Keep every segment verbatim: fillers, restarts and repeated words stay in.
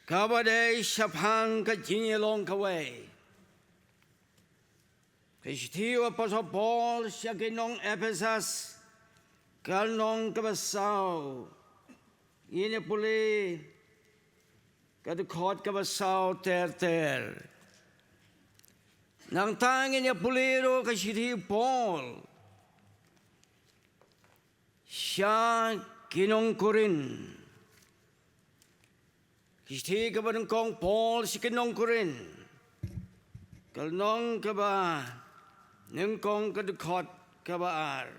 Kaba dei shaphang ka jingïalong kawei. Ka shithi u Apostol Paul sha ki nong Ephesus, ka lynnong kaba saw. Ngin ïa pule ka dkhot kaba saw ter ter. Nangta ngin ïa pule ruh ka shithi u Paul sha ki nong Korinth. Ka shithi kaba nyngkong Paul sha ki nong Korinth, ka lynnong kaba nyngkong, ka dkhot kaba ar.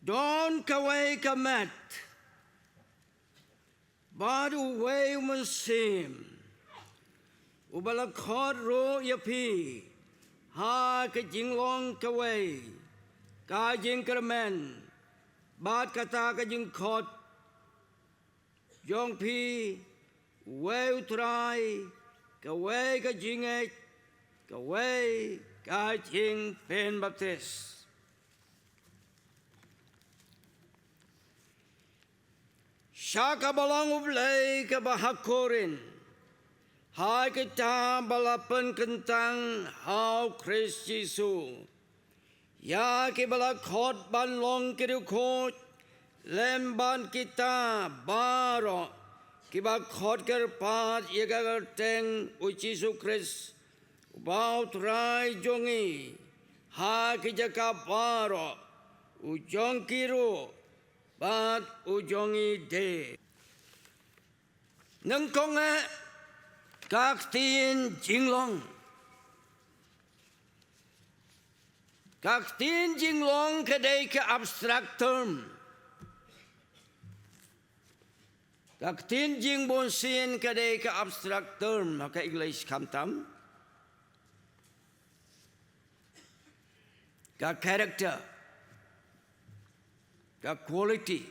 Don kawei ka met bad uwei u mynsiem, uba la khot ruh ïa phi ha ka jinglong kawei ka jingkyrmen, bad kata ka jingkhot jong phi, uwei u Trai, kawei ka jingngeit, kawei ka jingpynbaptis. Sha ka balang U Blei kaba ha Korinth, ha kita ba la pynkyntang ha u Khrist Jisu, ïa kiba la khot ban long ki riewkhuid, lem bad kita baroh kiba khot kyrpad ïa ka kyrteng u Jisu Khrist, uba u Trai jong ngi, ha ki jaka baroh, u jong ki ruh bad u jong ngi de. Nyngkong eh, ka ktien jinglong. Ka ktien jinglong ka dei ka abstract term. Ka ktien jingbunsien ka dei ka abstract term ha ka English khamtam. Ka character, ka quality,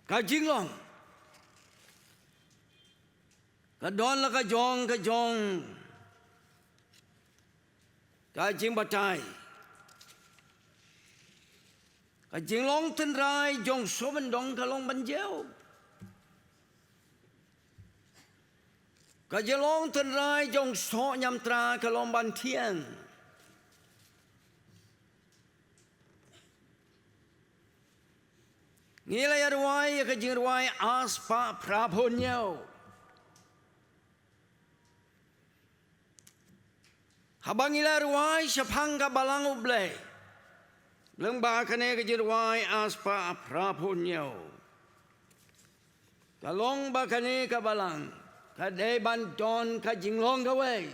ka jinglong, ka don la ka jong ka jong ka jingbatai. Ka jinglong tynrai jong sohmyndong ka long ban jia. Ka jinglong tynrai jong soh ñiamtra ka long ban thiang. Ngi la ïa rwai ïa ka jingrwai ar spah phra phew hynñiew. Haba ngi la rwai shaphang ka balang U Blei, lyngba kane ka jingrwai ar spah phra phew hynñiew, ka long ba kane ka balang ka dei ban don ka jinglong kawei.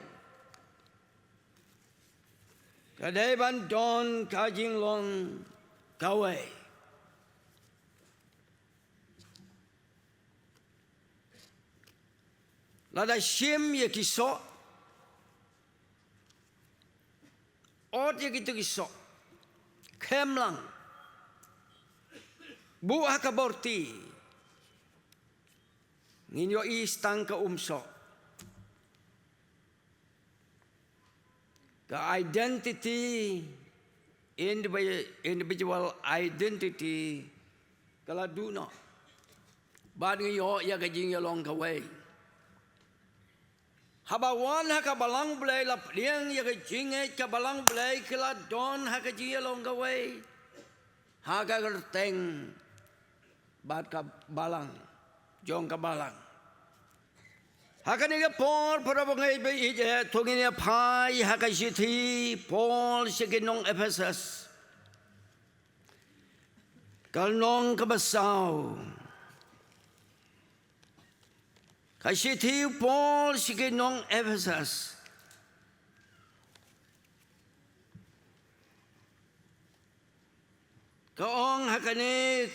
Ka dei ban don ka jinglong kawei. Lada shim ïa ki soh, ot ïa kito ki soh, khlem lang, buh ha ka borti, ngin ïohi tang ka um soh. Ka identity, indivi-, individual identity, ka la duh noh. Bad ngi ïoh ïa ka jingïalong kawei. Haba wan ha ka balang U Blei, la pdiang ïa ka jingngeit ka balang U Blei, ka la don ha ka jingïalong kawei ha ka kyrteng bad ka balang jong ka balang. Ha kane ka por, para bangeit ba ïeit, to ngin ïa phai ha ka shithi Paul sha ki nong Ephesus, ka lynnong kaba saw. Ka shithi Paul sha ki nong Ephesus. Ka ong ha kane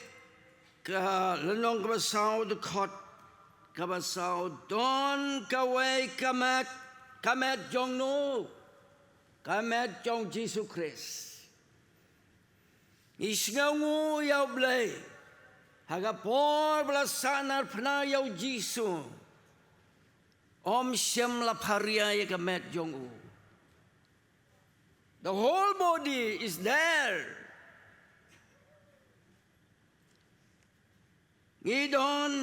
ka lynnong kaba saw, dkhot kaba saw, don kawei ka met, ka met jong no, ka met jong Jisu Khrist. Ngi sngewnguh ïa U Blei ha ka por ba la sahnarphna ïa u Jisu, ym shym la pharia ïa ka met jong u. The whole body is there. I don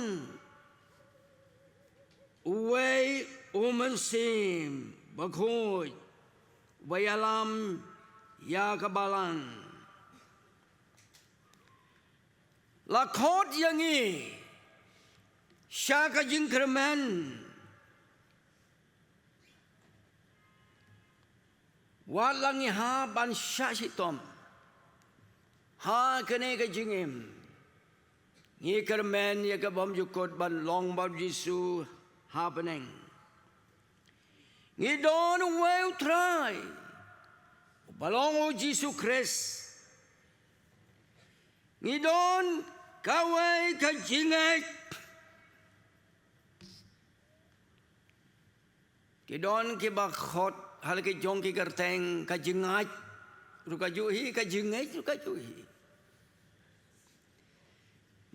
uwei u Mynsiem Bakhuid ba ïalam ïa ka Balang. La khot ïa ngi sha ka jingkyrmen. Wat la ngi hap ban shah shitom ha kane ka jingim, ngi kyrmen ïa ka bymjukut ban long bad u Jisu ha bneng. Ngi don uwei u Trai, uba long u Jisu Khrist. Ngi don kawei ka jingngeit. Ki don kiba khot ha la ki jong ki kyrteng ka jingngeit ruh kajuh hi, ka jingngeit ruh kajuh hi.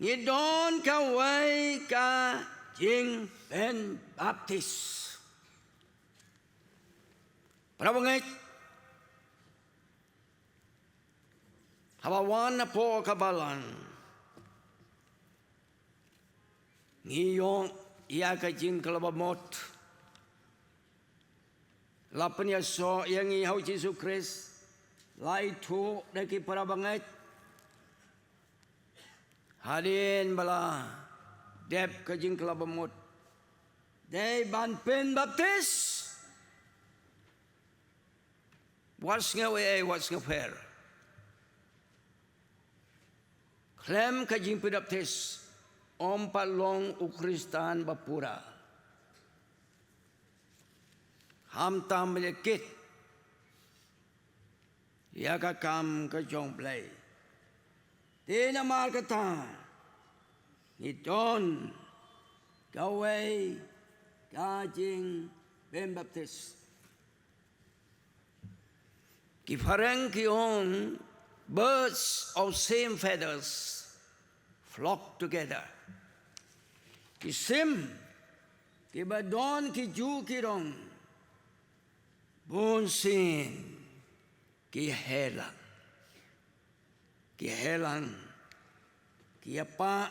Ngi don kawei ka jingpynbaptis. Para bangeit, haba wan hapoh ka Balang, ngi ïoh ïa ka jingkhlabamut. La pynïasoh ïa ngi ha u Jisu Khrist, la ithuh da ki para bangeit. Hadien ba la dep ka jingkhlabamut, dei ban pynbaptis. Wat sngew ei ei, wat sngew pher. Khlem ka jingpynbaptis, ym pat long u Khristan ba pura. Khamtam ba ïa kit ïa ka kam ka jong U Blei. Te namar kata, ngi don kawei ka jingpynbaptis. Ki phareng ki ong, "Birds of same feathers flock together." Ki sim kiba don ki ju ki rong, bunsien ki heh lang. Ki heh lang, ki ïapah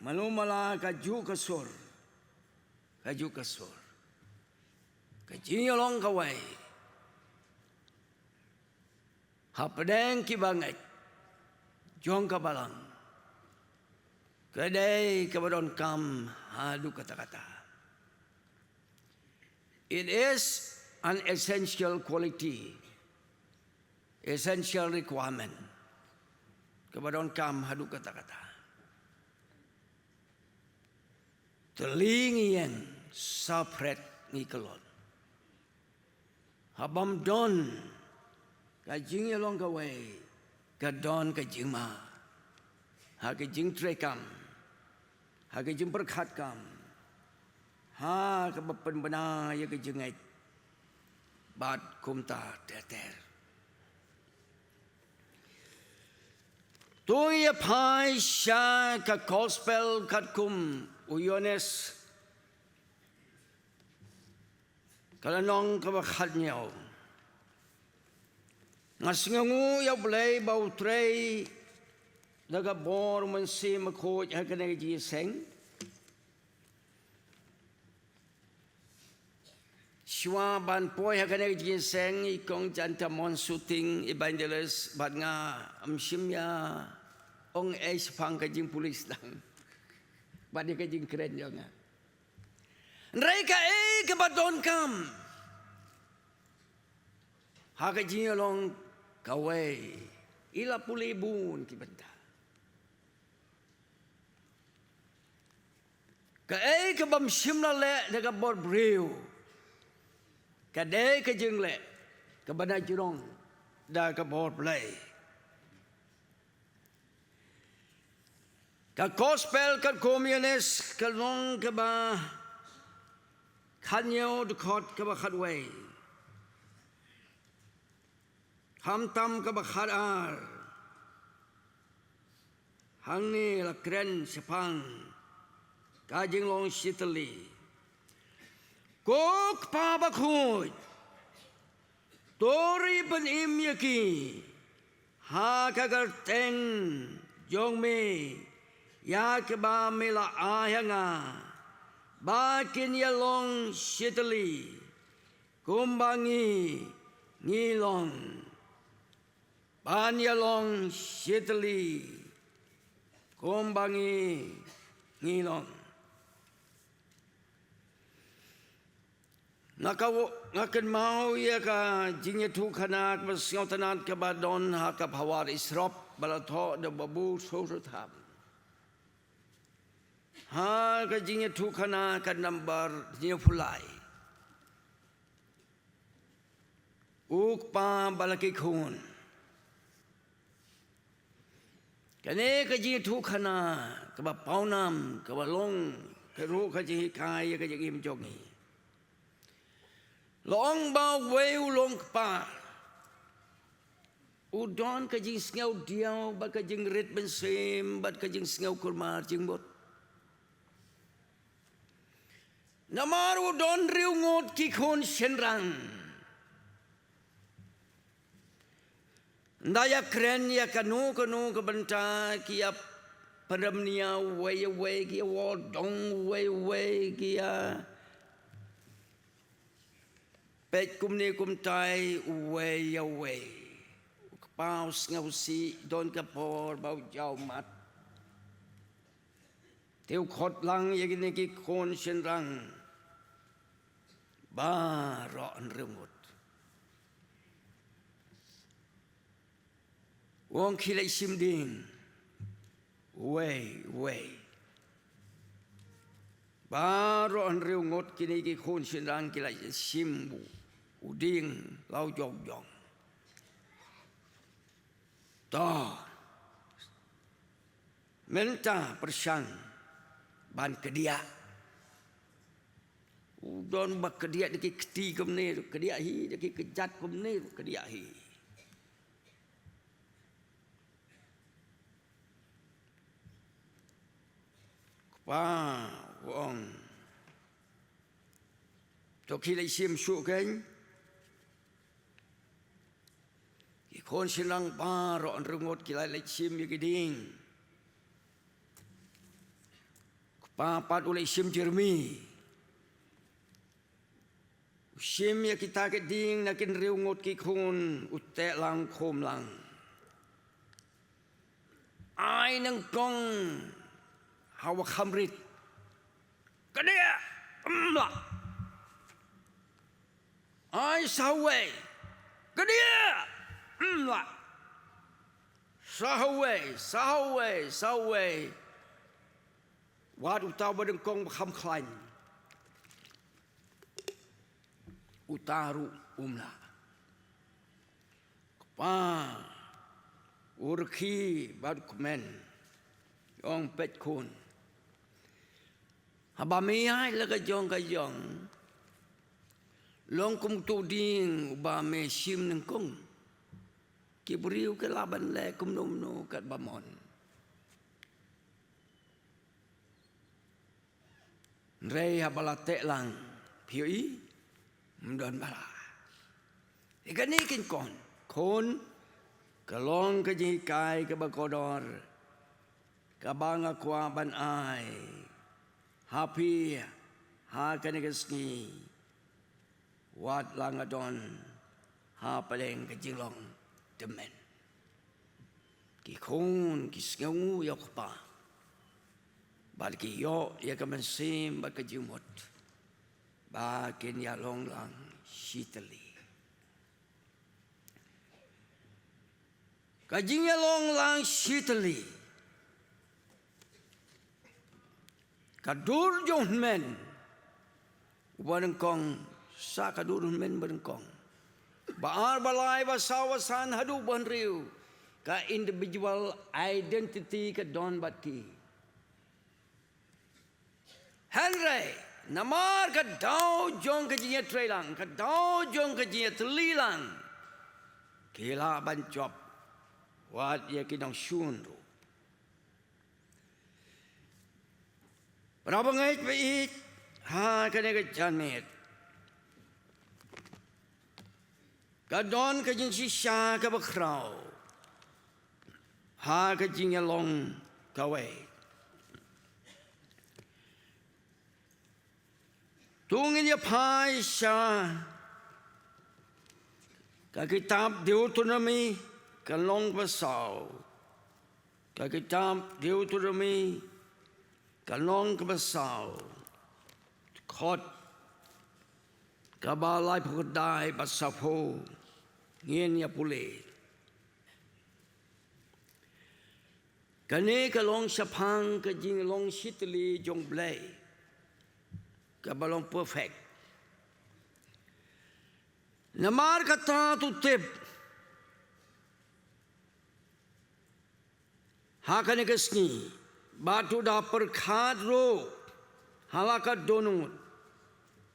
malu mala kajuh ka sur, kajuh ka sur. Ka jingïalong kawei hapdeng ki bangeit jong ka Balang, ka dei kaba donkam haduh katta katta. It is an essential quality, essential requirement, kaba donkam haduh katta katta. Te lei ngi ïeng, saphriang ngi kyllon. Haba ym don ka jingïalong kawei, ka don ka jingma ha ka jingtrei kam, ha ka jingpyrkhat kam, ha kaba pynbna ïa ka jingngeit bad kumta ter ter. To ïa phai sha ka Gospel katkum u Ïoannis, ka lynnong kaba khathynñiew. Nga sngewnguh ïa U Blei ba u trei da ka bor u Mynsiem Bakhuid ha kane ka jingïaseng. Shuwa ban poi ha kane ka jingïaseng, i Kong Jantamon Suting, Evangelist, bad nga ym shym ïa ong ei shaphang ka jingpulit lang bad ïa ka jingkren jong nga. Hynrei kaei kaba donkam ha ka jingïalong kawei, i la pule bun ki bynta. Kaei kaba ym shym la leh da ka bor briew, ka dei ka jingleh kaba na jrong da ka bor Blei. Ka Gospel katkum u Ïoannis, ka lynnong kaba khathynñiew, dkhot kaba khatwei. Khamtam kaba khatar. Hangne la kren shaphang ka jinglong shitylli. Ko Kpa Bakhuid, to ri pynim ïa ki ha ka kyrteng jong me, ïa kiba me la ai ha nga, ba kin ïalong shitylli kumba ngi ngi long. Ban ïalong shitylli kumba ngi ngi long. Nga ka wo-, nga kynmaw ïa ka jingïathuhkhana kaba sngewtynnat kaba don ha ka Pawar Isrop ba la thoh da u Babu Sosrotham. Ha ka Jingïathuhkhana ka nambar hynñiewphew lai. U kpa bad la ki khun. Kane ka jingïathuhkhana kaba pawnam, kaba long ka ruh ka jinghikai ïa ka jingim jong ngi. La ong ba uwei u long kpa u don ka jingsngew diaw bad ka jingrit mynsiem bad ka jingsngew kulmar jingmut. Namar u don hynriew ngut ki khun shynrang. Ynda ïakren ïa kano kano ka bynta ki ïa pynrem nia uwei uwei, ki ïa wad dong uwei uwei, ki ïa peit kumne kumtai uwei ïa uwei. U kpa u sngewsih, don ka por ba u jaw mat. Te u khot lang ïa kine ki khun shynrang baroh hynriew ngut. U ong, khie leit shim dieng. Uwei uwei. Baroh hynriew ngut kine ki khun shynrang ki la shim u, u dieng la u jong jong. To. Mynta pyrshang ban kdiah. U don ba kdiah da ki kti kumne ruh kdiah hi, da ki kjat kumne ruh kdiah hi. Kpa u ong, to khie leit shim shuh kein. Ki khun shynrang baroh hynriew ngut ki la leit shim ïa ki dieng. Kpa pat u leit shim jermi. U shim ïa kita ki dieng na ki hynriew ngut ki khun, u teh lang, khum lang. Ai nyngkong ha u kham rit. Kdiah, ym lah. Ai sa uwei. Kdiah, ym lah. Sa uwei, sa uwei, sa uwei. Wat uta uba nyngkong ba kham khlaiñ. Uta ruh um lah. Kpa, u rkhie bad u kmen. Ong, peit khun. Haba me ïaid la ka jong ka jong, long kum utu u dieng uba me shim nyngkong. Ki briew ki lah ban leh kumno kumno katba mon. Hynrei haba la teh lang, phi ïohi, ym don ba la. Ïa kane keiñ khun, khun, ka long ka jinghikai kaba kordor, kaba nga kwah ban ai ha phi ha kane ka sngi. Wat la nga don ha pdeng ka jinglong tymmen. Ki khun ki sngewnguh ïa u kpa bad ki ïoh ïa ka mynsiem bad ka jingmut ba kin ïalong lang shitylli. Ka jingïalong lang shitylli. Ka dur jong u hynmen uba nyngkong, sa ka dur u hynmen uba nyngkong, ba ar, ba lai, ba saw, ba san, haduh ba hynriew, ka individual identity ka don bad ki. Hynrei namar ka daw jong ka jingïatreilang, ka daw jong ka jingïatylli lang, ki lah ban jop wat ïa ki nongshun ruh. Para bangeit ba ïeit ha kane ka janmiet, ka don ka jingshisha kaba khraw ha ka jingïalong kawei. To ngin ïa phai sha ka kitab Deuteronomi ka lynnong kaba saw. Ka kitab Deuteronomi ka lynnong kaba saw. Dkhot kaba laiphew khyndai bad saphew ngin ïa pule. Kane ka long shaphang ka jinglong shitylli jong U Blei kaba long perfect. Namar kata to tip ha kane ka sngi, bad to da pyrkhat ruh ha la ka dohnud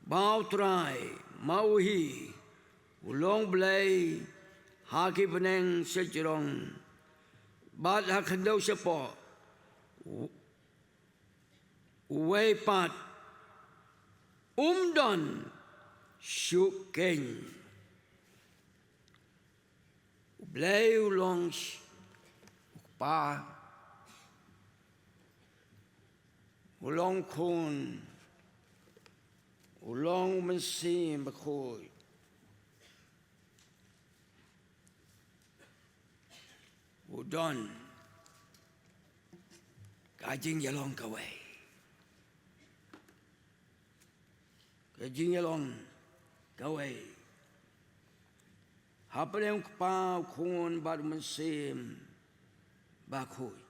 ba U Trai ma u hi u long Blei ha ki bneng sha jrong bad ha khyndew shapoh, u-, uwei pat um don shuh keiñ. U Blei u long sh-, u Kpa, u long Khun, u long u Mynsiem Bakhuid. U don ka jingïalong kawei. Ka jingïalong kawei hapdeng u Kpa, u Khun bad u Mynsiem Bakhuid.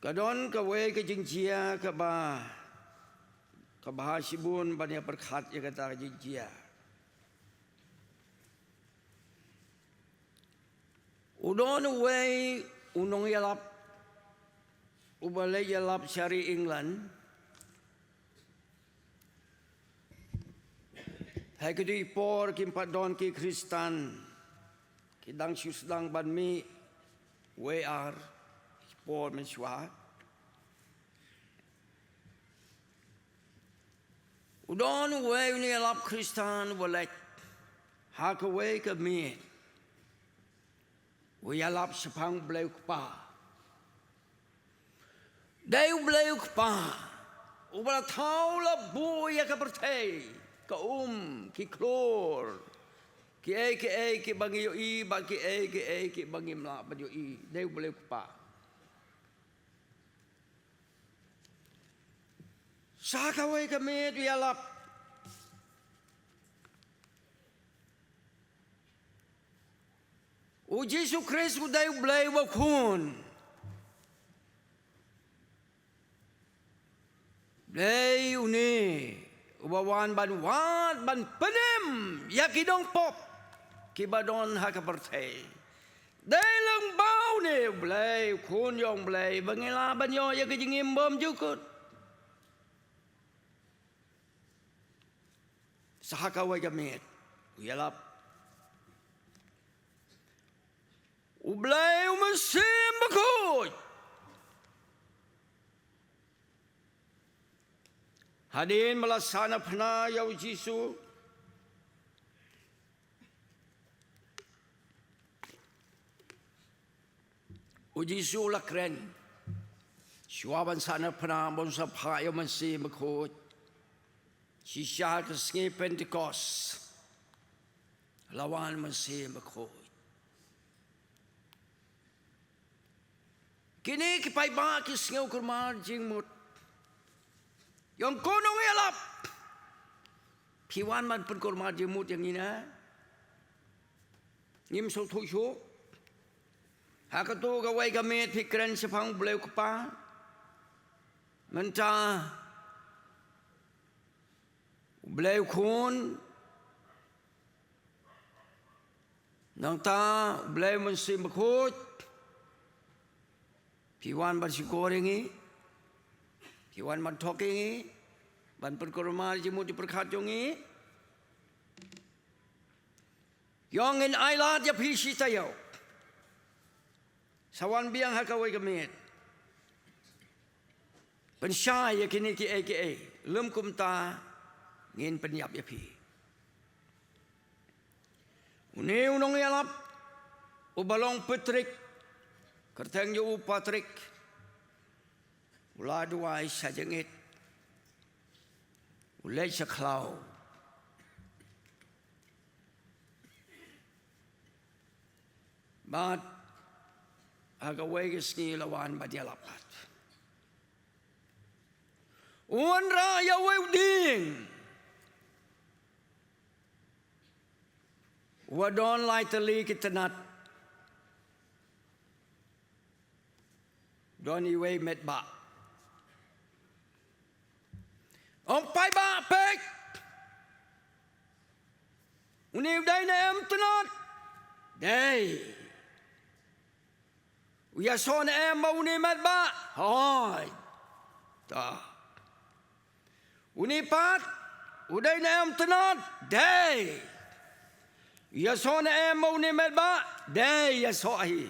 Ka don kawei ka jingjia kaba, kaba ha shibun ban ïa pyrkhat ïa kata ka jingjia. U don uwei u nongïalap uba leit ïalap sha ri England. Ha kito ki por kim pat don ki Khristan, ki dang shu sdang ban mih uwei ar ki por mynshuwa. U don uwei u nongïalap Khristan uba leit ha kawei ka miet. U ïalap shaphang U Blei u Kpa. Dei U Blei u Kpa uba la thaw la buh ïa ka pyrthei, ka um, ki khlur, kiei kiei kiba ngi ïohi bad kiei kiei kiba ngim lah ban ïohi. Dei U Blei u Kpa. Sha kawei ka miet u ïalap. U Jisu Khrist u dei U Blei uba khun. Blei une uba wan ban wad ban pynim ïa ki nongpop kiba don ha ka pyrthei. Dei lang ba une U Blei, u Khun jong U Blei, ba ngi lah ban ïoh ïa ka jingim bymjukut. Sha kawei ka miet u ïalap. U Blei u Mynsiem Bakhuid. Hadien ba la sahnarphna ïa u Jisu, u Jisu u la kren. Shuwa ban sahnarphna, ban sa phah ïa u Mynsiem Bakhuid, shisha ka sngi Pentekost la wan u Mynsiem Bakhuid. Kine ki paidbah ki sngew kulmar jingmut. Ïong ko nongïalap, phi wan ban pynkulmar jingmut ïa ngi ne? Ngim sngewthuh shuh. Ha kato kawei ka miet phi kren shaphang U Blei u Kpa. Mynta U Blei u Khun, nangta U Blei u Mynsiem Bakhuid. Phi wan ban shukor ïa ngi, phi wan ban thok ïa ngi, ban pynkulmar jingmut jingpyrkhat jong ngi. Ïong ngin ailad ïa phi shi taïew. Sa wan biang ha kawei ka miet. Pynshai ïa kine kiei kiei, lym kumta ngin pynïap ïa phi. Une u nongïalap Uba long Patrick, kyrteng jong u Patrick, u la duwai sha jingit, u leit sha khlaw. Bad ha kawei ka sngi la wan ban ïalap pat. U wanrah ïa uwei u dieng. Uba don lai tylli ki tnat. Don iwei i met bah. Ong paidbah, peit. Une u dei ne em tnat? Dei. U ïasoh ne em bad une u met bah? Hooid. Ta. Une pat, u dei ne em tnat? Dei. U ïasoh ne em bad une u met bah? Dei, ïasoh hi.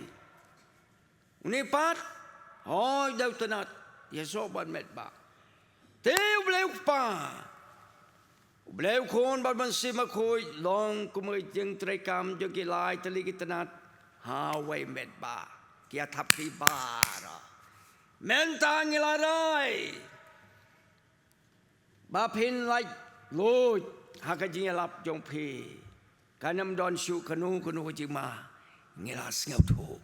Une pat, hooid, dei u tnat, ïasoh bad met bah. Te U Blei U Kpa, U Blei U Khun bad U Mynsiem Bakhuid, long kum ka jingtreikam jong ki lai tylli ki tnat ha uwei u met bah. Ki ïa thap ki baroh. Mynta ngi la rai ba phin laitluid ha ka jingïalap jong phi. Kan ym don shuh kano kano ka jingma, ngi la sngewthuh.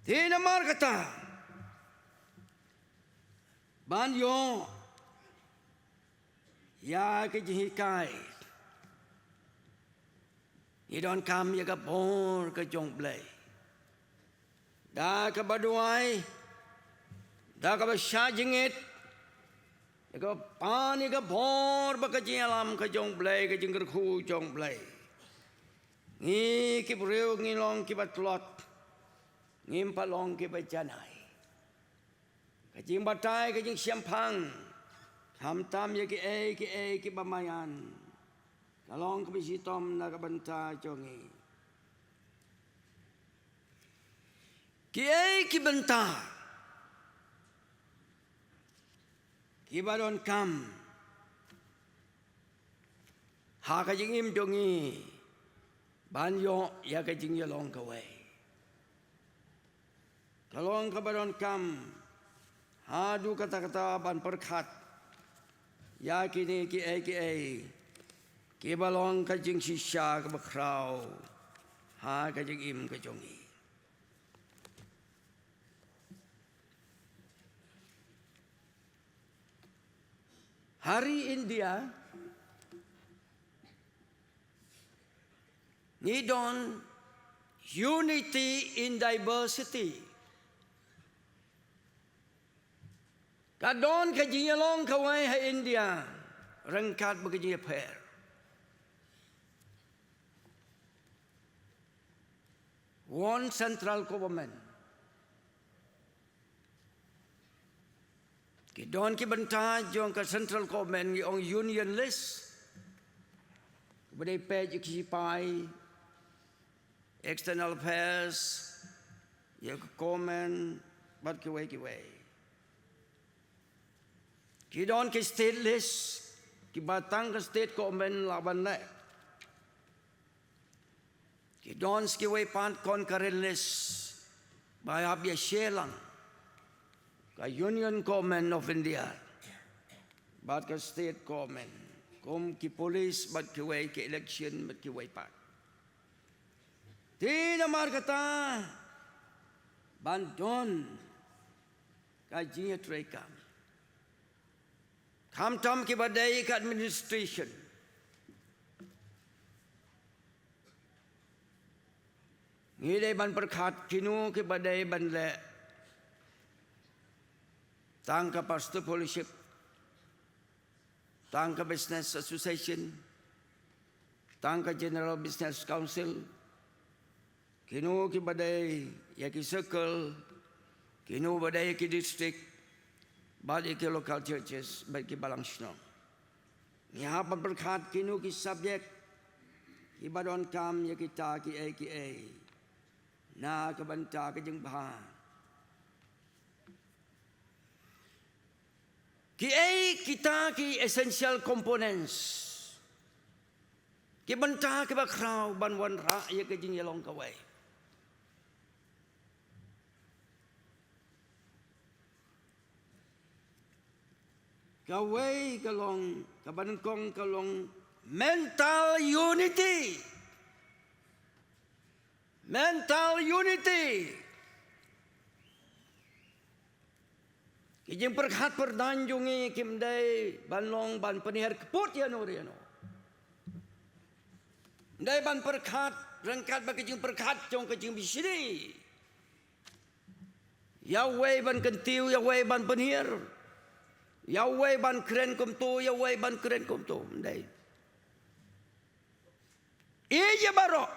Te namar kata, ban ïoh ïa ka jinghikai, ngi donkam ïa ka bor ka jong U Blei. Da kaba duwai, da kaba shah jingit, da kaba pan ïa ka bor bad ka jingïalam ka jong U Blei, ka jingkyrkhu jong U Blei, ngi ki briew ngi long kiba tlot, ngim pat long kiba janai. Ka jingbatai, ka jingshemphang, khamtam ïa kiei kiei kiba maïan, ka long kaba shitom na ka bynta jong ngi. Kiei ki bynta kiba donkam ha ka jingim jong ngi ban ïoh ïa ka jingïalong kawei? Ka long kaba donkam haduh katta katta ban pyrkhat ïa kine kiei kiei kiba long ka jingshisha kaba khraw ha ka jingim ka jong ngi. Ha ri India ngi don unity in diversity. Ka don ka jingïalong kawei ha India ryngkat bad ka jingïapher. One central government. Ki don ki bynta jong ka central government, ngi ong union list. Ba dei peit ïa ki sipai, external affairs, ïa ka government bad kiwei kiwei. Ki don ki state list, kiba tang ka state government lah ban leh. Ki don sa kiwei pat concurrent list ba hap ïa share lang, ka Union Government of India bad ka state government, kum ki police bad kiwei, ki election bad kiwei pat. Te namar kata ban don ka jingïatreikam. Khamtam kiba dei ka administration. Ngi dei ban pyrkhat kino kiba dei ban leh tang ka pastor fellowship, tang ka business association, tang ka general business council, kino kiba dei ïa ki circle, kino ba dei ïa ki district, bad ïa ki local churches, bad ki balang shnong. Ngi hap ban pyrkhat kino ki subject kiba donkam ïa kita kiei kiei na ka bynta ka jingbha. Kiei kita ki essential components, Ki bynta kiba khraw ban wanrah ïa ka jingïalong kawei. Kawei ka long, kaba nyngkong ka long mental unity. Mental unity. Ki jingpyrkhat pyrdaiñ jong ngi kim dei ban long ban pynhiar kput ïano ïano. Ym dei ban pyrkhat ryngkat bad ka jingpyrkhat jong ka jingbishni. Ïa uwei ban kyntiew, ïa uwei ban pynhiar. Ïa uwei ban kren kumto, ïa uwei ban kren kumto. Ym dei. Ïeit ïa baroh.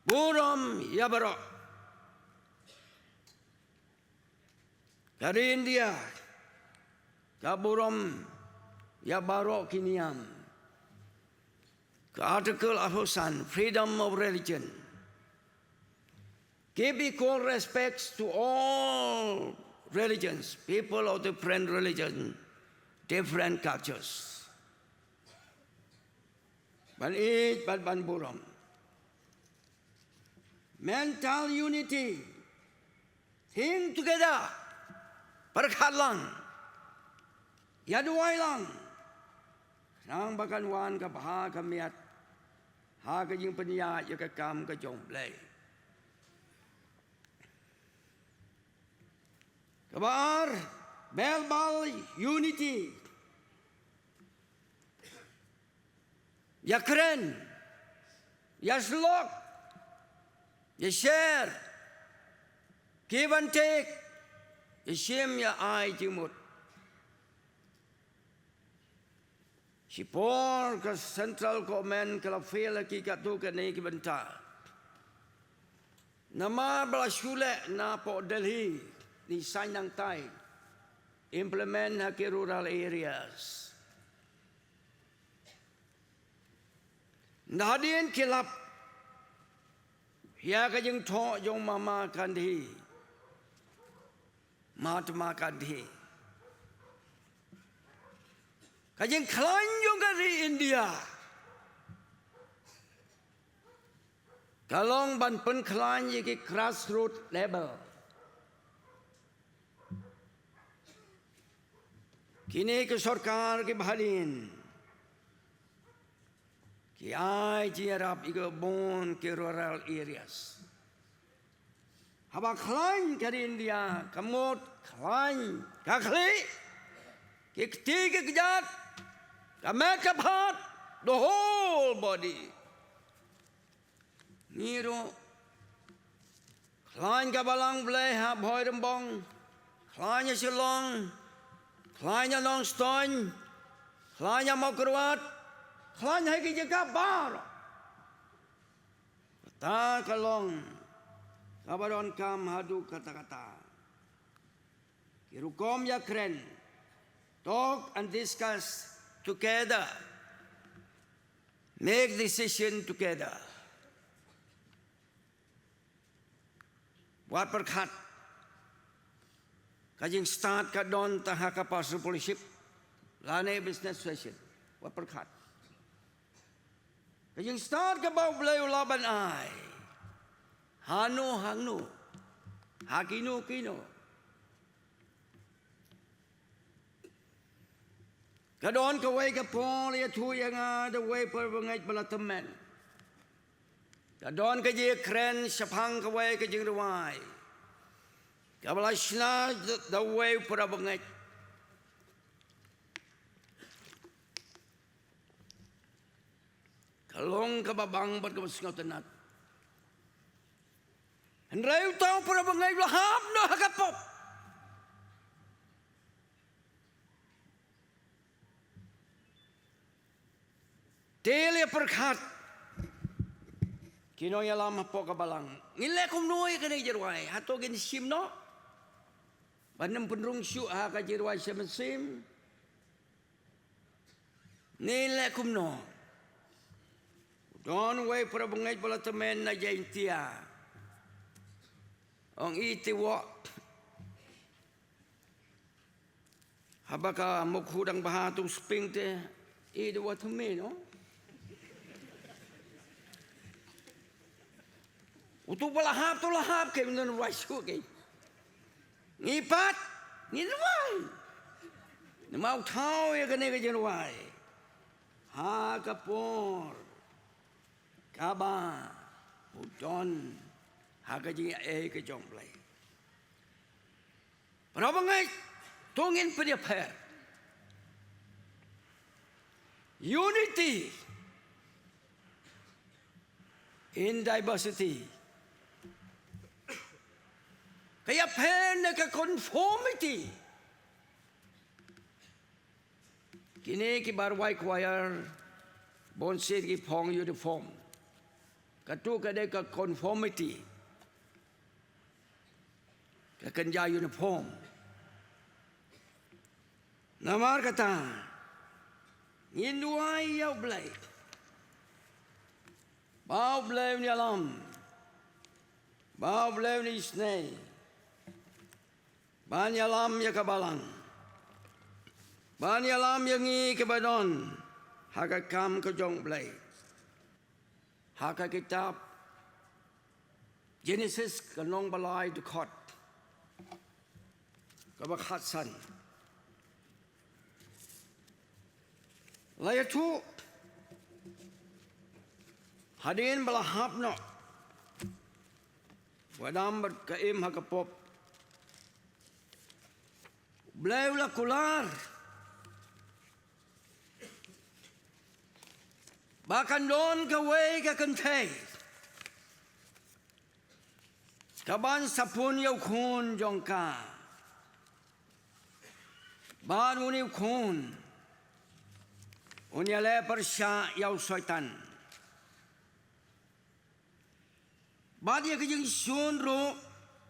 Burom ïa baroh. Ka ri India ka burom ïa baroh ki niam. Ka Article arphew san, freedom of religion. Give equal respects to all religions, people of different religion, different cultures. Ban ïeit bad ban burom. Mental unity. Think together. Pyrkhat lang. Ïaduwai lang. Khnang ba kan wan ka bha ka miat ha ka jingpynïaid ïa ka kam ka jong U Blei. Kaba ar, verbal unity. Ïa kren, ïa shlok, ïa share, give and take, ïa shim ïa ai jingmut. Shipor ka central government ka la fail ha ki katto katne ki bynta. Namar ba la shu leh na pdeng Delhi, ngi saiñ nangtai implement ha ki rural areas. Hadien ki lap ïa ka jingthoh jong Mama Gandhi, Mahatma Gandhi. Ka jingkhlaiñ jong ka ri India ka long ban pynkhlaiñ ïa ki grassroot level. Kine ki sorkar kiba hadien ki ai jingïarap ïa ka bun ki rural areas. Haba khlaiñ ka ri India, ka mut khlaiñ ka khlieh, ki kti ki kjat, ka met ka phad, the whole body. Ngi ruh khlaiñ ka Balang Blei ha Bhoirymbong, khlaiñ ha Shillong, khlaiñ ha Nongstoiñ, khlaiñ ha Mawkyrwat, khlaiñ ha ki jaka baroh. Kata ka long kaba donkam haduh katta katta. Ki rukom ïakren, talk and discuss together. Make decision together. Wat pyrkhat ka jingstad ka don tang ha ka pastoral fellowship lane business association. Wat pyrkhat ka jingstad kaba U Blei u lah ban ai. Hano hangno, ha kino kino. Ka don kawei ka por ïathuh ïa nga da uwei u parabangeit ba la tymmen. Ka don ka jingkren shaphang kawei ka jingrwai kaba la shna da uwei u parabangeit. Ka long kaba bang bad kaba sngewtynnat. Hynrei uta u parabangeit u la hap noh ha ka pop. Te leit pyrkhat ki nongïalam hapoh ka balang, ngin leh kumno ïa kane ka jingrwai? Hato ngin shim noh ban ym pynrung shuh ha ka jingrwai sha mynsiem? Ngin leh kumno? Don uwei u parabangeit ba la tymmen na Jaintia. Ong i te wok. Haba ka mukhu dang bha tu spring te, i da wa thymme noh. Uto ba la hap, to la hap, ka myndon rwai shuh ka. Ngi pat, ngin rwai. Namar u thaw ïa kane ka jingrwai. Ha ka por kaba u don ha ka jingïaei ka jong U Blei. Para bangeit, to ngin pynïapher. Unity in diversity. Ka ïapher na ka conformity. Kine kiba rwai choir, bun sien ki phong uniform. Kato ka dei ka conformity. Ka kynja uniform. Namar kata, ngin duwai ïa U Blei. Ba U Blei un ïalam. Ba U Blei un isynei. Ban ïalam ïa ka balang. Ban ïalam ïa ngi kiba don ha ka kam ka jong U Blei. Ha ka kitab Genesis ka lynnong ba lai, dkhot kaba khatsan. La ïathuh hadien ba la hap noh u Adam bad ka Im ha ka pop, U Blei u la kular ba kan don kawei ka kynthei kaban sa pun ïa u khun jong ka. Bad une u khun un ïaleh pyrshah ïa u Soitan. Bad ïa ka jingshun ruh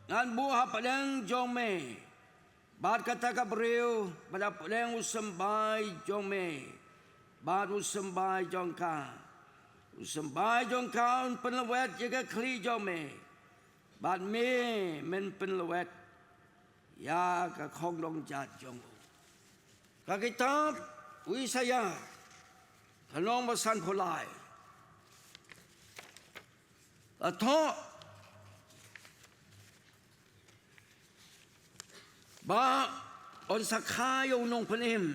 ngan buh ha pdeng jong me. Bad kata ka briew bad ha pdeng u symbai jong me. Bad u symbai jong ka. U symbai jong ka un pynlwet ïa ka khlieh jong me. Bad me men pynlwet ïa ka khongdong jait jong u. Ka kitab u Isaïah ka lynnong ba sanphew lai. La thoh ba un sa kha ïa u nongpynim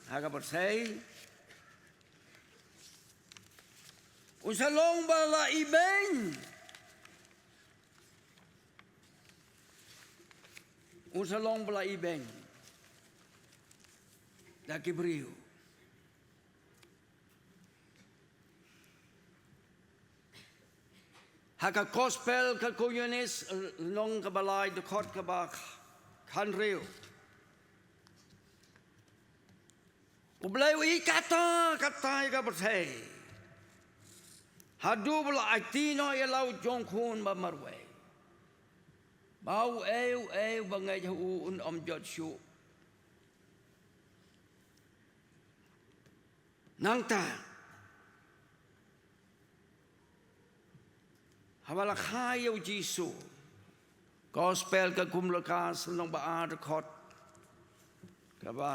ha ka pyrthei. Un sa long ba la ibeiñ. Un sa long ba la ibeiñ da ki briew. Ha ka Gospel ka Ïoannis, lynnong kaba lai, dkhot kaba khathynriew. U Blei u ïeit katta katta ïa ka pyrthei haduh ba la aiti noh ïa la u jong u khun ba marwei, ba uei uei uba ngeit ha u un ym jot shuh. Nangta haba la kha ïa u Jisu, Gospel ka kum Lukas lynnong ba ar, dkhot kaba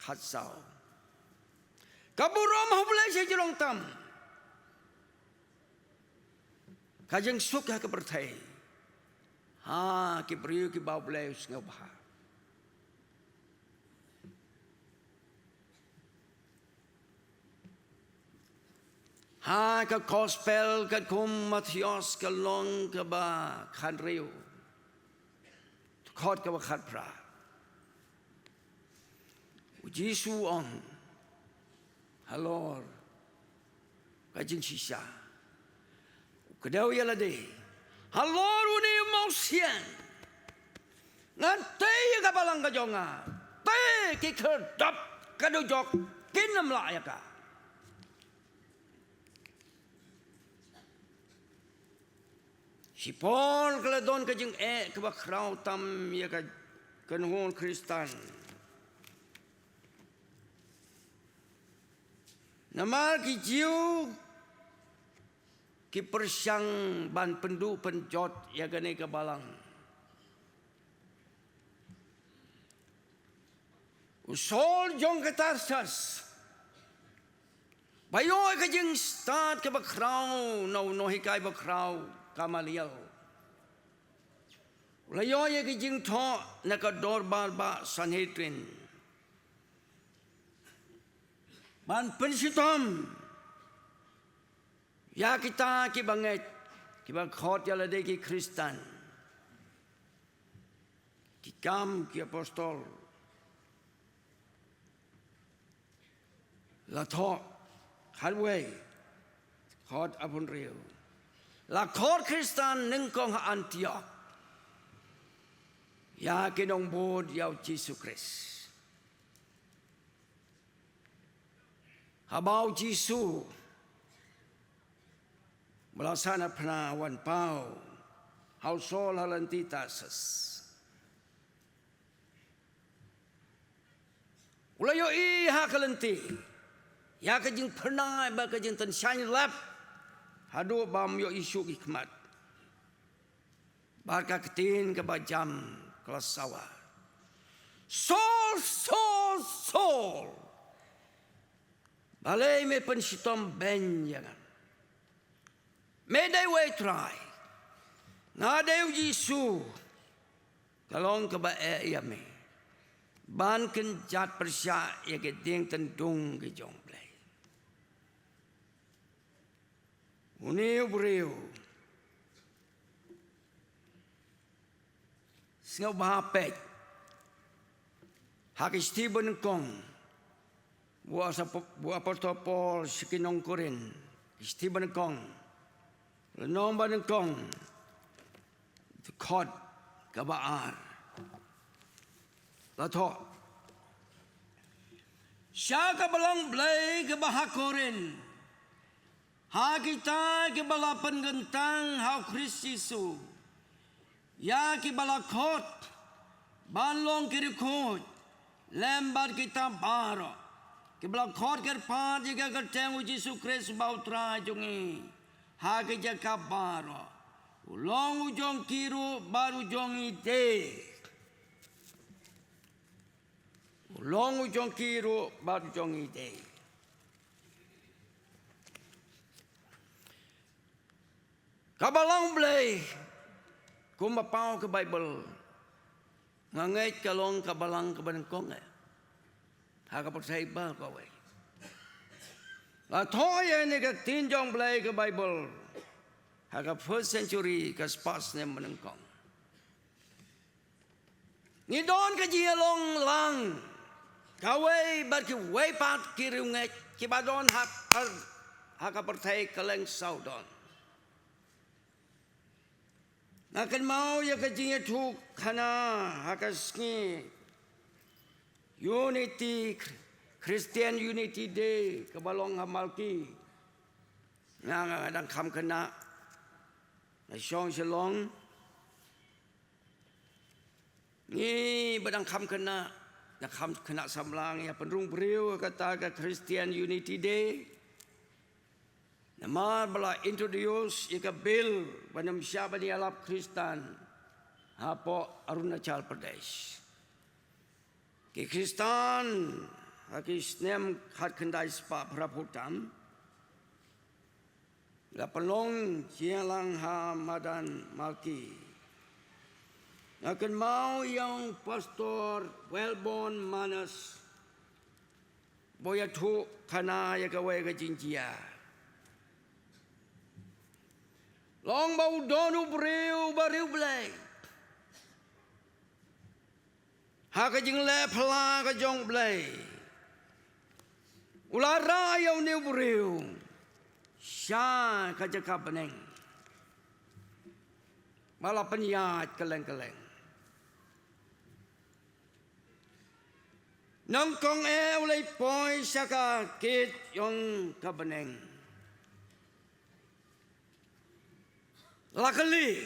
khatsaw. Ka burom ha U Blei sha jinglong tam. Ka jingsuk ha ka pyrthei ha ki briew kiba U Blei u sngewbha. Ha ka Gospel ka kum Mathaios ka lynnong kaba khathynriew, dkhot kaba khatphra, u Jisu u ong halor ka jingshisha, u kdew ïa lade halor une u mawsiang. Ngan tei ïa ka balang ka jong nga, te ki khyrdop ka dujok kin ym lah ïa ka. Shipor ka la don ka jingeh kaba khraw tam ïa ka kynhun Khristan. Namar ki Jiw ki pyrshang ban pynduh pynjot ïa kane ka balang. U Saul jong ka Tarsus ba ïoh ka jingstad kaba khraw na u nonghikai ba khraw, Gamaliel. U la ïoh ïa ki jingthoh na ka dorbar bah Sanhedrin ban pynshitom ïa kita kiba ngeit, kiba khot ïa lade ki Khristan. Ki Kam ki Apostol. La thoh khatwei, khot arphew hynriew. La khot Khristan nyngkong ha Antiok ïa ki nongbud ïa u Jisu Khrist. Haba u Jisu ba la sah na phna wan paw ha u Saul ha lynti Tarsus, u la ïohi ha ka lynti ïa ka jingphyrnai bad ka jingtynshaiñ lap haduh ba ym ïohi shuh ki khmat. Bad ka ktien kaba jam ka la sawa, "Saul, Saul, Saul, balei me pynshitom beiñ ïa nga? Me dei uwei u Trai, nga dei u Jisu, ka long kaba eh ïa me ban kynjat pyrshah ïa ki dieng tyndung ki jong U Blei." Une u briew sngewbha peit ha ki shithi banyngkong, bu asa-, bu Apostol Paul sha ki nong Korinth, ki shithi banyngkong, lynnong banyngkong, dkhot kaba ar. La thoh, sha ka balang Blei kaba ha Korinth, ha kita kiba la pynkyntang ha u Khrist Jisu, ïa kiba la khot ban long ki riewkhuid lem bad kita baroh kiba la khot kyrpad ïa ka kyrteng u Jisu Khrist uba u Trai jong ngi, ha ki jaka baroh. U long u jong ki ruh bad u jong ngi de. U long u jong ki ruh bad u jong ngi de. Ka balang Blei, kumba paw ka Baibl, nga ngeit ka long ka balang kaba nyngkong eh ha ka pyrthei baroh kawei. La thoh ïa kane ka ktien jong U Blei, ka Baibl, ha ka first century, ka spah snem banyngkong. Ngi don ka jingïalong lang kawei bad kiwei pat ki riewngeit kiba don ha, ha, ha ka pyrthei kylleng sawdong. Nga kynmaw ïa ka jingïathuhkhana ha ka sngi Unity, Christian Unity Day kaba long ha Malki. Nga, nga, nga dang kham khynnah, nga shong Shillong. Ngi ba dang kham khynnah, dang kham khynnah samla, ngi ïa pynrung briew kata ka Christian Unity Day. Namar ba la introduce ïa ka bill ban ym shah ban ïalap Khristan hapoh Arunachal Pradesh. Ki Khristan ha ki snem khatkhyndai spah phra phew tam la pynlong jingïalang ha madan Malki. Nga kynmaw ïa u Pastor Wellborn Manus ba u ïathuhkhana ïa kawei ka jingjia. Long ba u don u briew ba riewblei. Ha ka jingleh phylla ka jong U Blei, u la rah ïa une u briew sha ka jaka bneng ba la pynïaid kylleng kylleng. Nyngkong eh u la poi sha ka gate jong ka bneng. La kylli,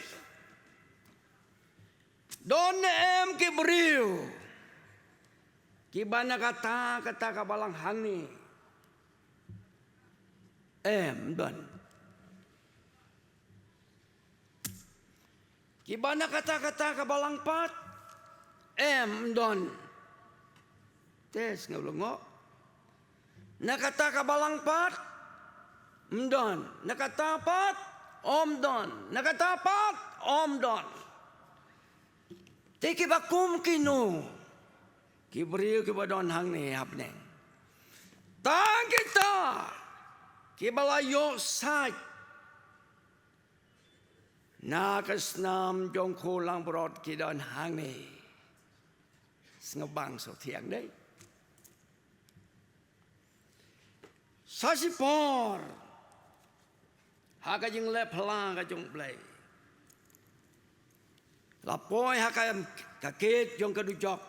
don ne em ki briew kiba na kata kata ka balang hangne? Em, don. Kiba na kata kata ka balang pat? Em, don. Te sngew lyngngoh. Na kata ka balang pat? Ym don. Na kata pat? Ym don. Na kata pat ym don. Te kiba kum kino? Ki briew kiba don hangne hapdeng. Tang kita kiba la ïoh sait na ka snam jong u langbrot ki don hangne. Sngewbang sngewthiang dei. Sa shipor ha ka jingleh phylla ka jong U Blei, la poi ha ka, ka gate jong ka dujok.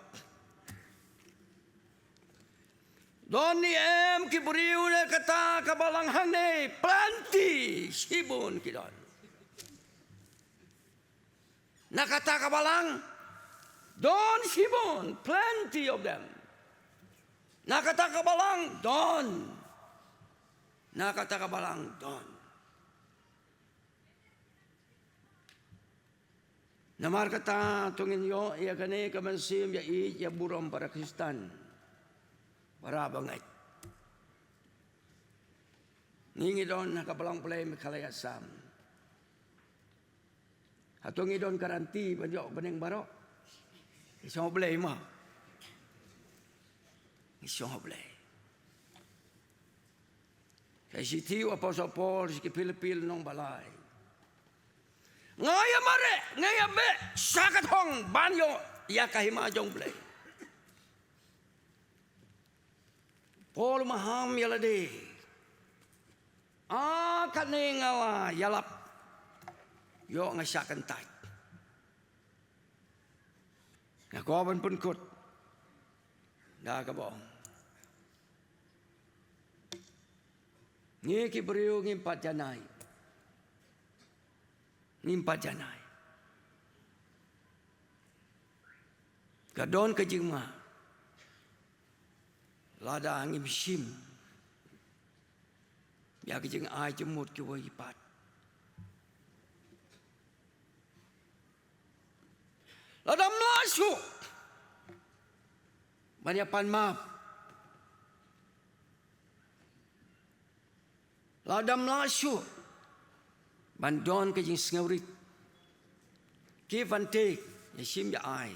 Don ne em ki briew na kata ka balang hangne? Plenty, shibun ki don. Na kata ka balang don shibun, plenty of them. Na kata ka balang don. Na kata ka balang don. Namar kata to ngin ïoh ïa kane ka mynsiem ïa ïeit ïa burom para Khristan, para bangeit. Ngi ngi don ha ka balang Blei Meghalaya Assam. Hato ngi don guarantee ban ïoh bneng baroh? Ngi shong ha U Blei mo. Ngi shong ha U Blei. Ka shithi u Apostol Paul sha ki Philippi lynnong ba lai. Nga ïa mareh, nga ïa beh sha ka thong ban ïoh ïa ka hima jong U Blei. Paul u maham ïa lade. A kane nga la ïalap. Ïoh nga shah kyntait. Nga kwah ban pynkut da kaba ong, ngi ki briew ngim pat janai. Ngim pat janai. Ka don ka jingma lada ngim shim ïa ka jingai jingmut kiwei pat. Lada ym lah shuh ban ïa pan map, lada ym lah shuh ban don ka jingsngewrit, give and take, ïa shim ïa ai,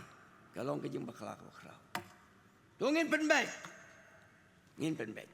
ka long ka jingbakla kaba khraw. To ngin pynbeit. Ngin pynbeit.